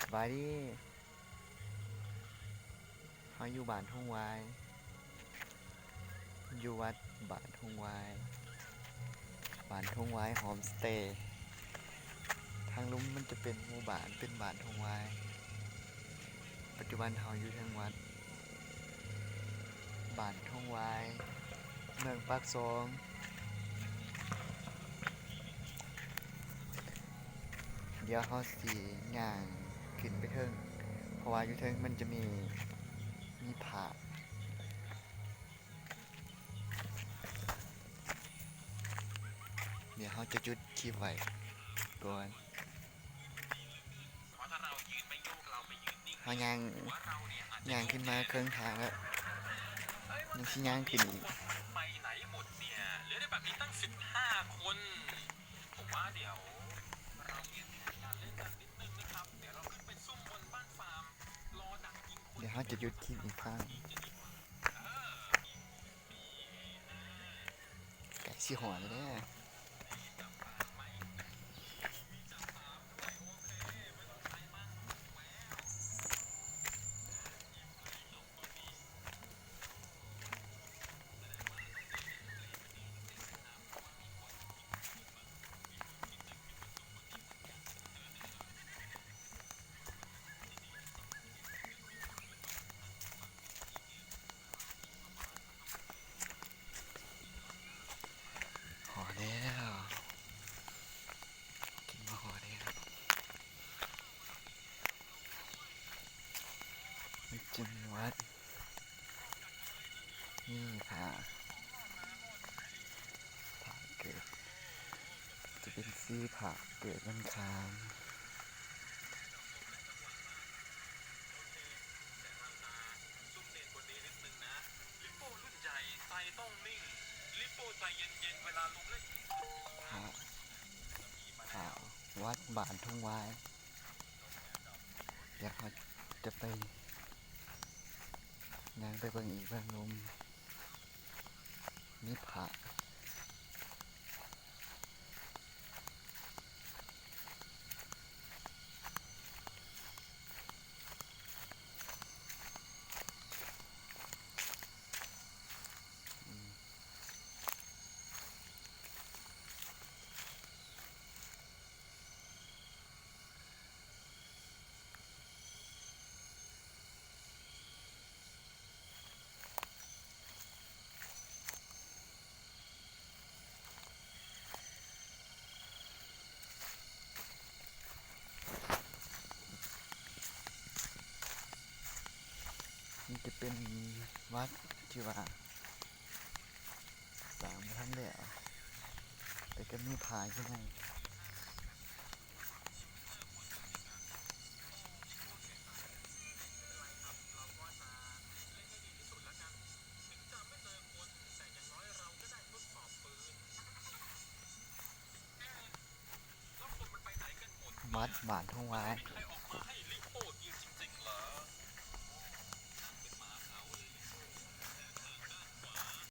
ສະບາຍດີ ເຮົາຢູ່ບ້ານທົ່ງຫວາຍ ຢູ່ວັດບ້ານທົ່ງຫວາຍ ບ້ານທົ່ງຫວາຍໂຮມສະເຕ. ທາງລຸ່ມມັນຈະເປັນໝູ່ບ້ານ ເປັນບ້ານທົ່ງຫວາຍ. ປັດຈຸບັນເຮົາຢູ່ເທິງວັດ ບ້ານທົ່ງຫວາຍ ເມືອງປາກຊ່ອງ. ດຽວເຮົາຊິຍ່າງຂຶ້ນໄປເທິງ ເພາະວ່າຢູ່ເທິງມັນຈະມີ ມີພະ. ດຽວເຮົາຈະຢຸດຄລິບໄວ້ກ່ອນ. ເຮົາຍ່າງ ຍ່າງຂຶ້ນມາເຄິ່ງທາງແລ້ວ ຍັງຊິຍ່າງຂຶ້ນອີກ. ດຽວເຮົາຈະຢຸດຄລິບອີກຄັ້ງ. ໃກ້ຊິຮອດແລ້ວເດີ. ຮອດແລ້ວ ຂຶ້ນມາຮອດແລ້ວ. ມີຈຳນວນ ມີພະ ພະເກີດ ຈະເປັນສີພະເກີດວັນອັງຄານ. ພະ ພະວັດບ້ານທົ່ງຫວາຍ. ດຽວເຮົາຈະໄປ ຍ່າງໄປເບິ່ງອີກເບື້ອງລຸ່ມ ມີພະ. ນີ້ຈະເປັນວັດທີ່ວ່າ ສ້າງບໍ່ທັນແລ້ວ ແຕ່ກໍມີພະຢູ່ໃນ. ວັດບ້ານທົ່ງຫວາຍ.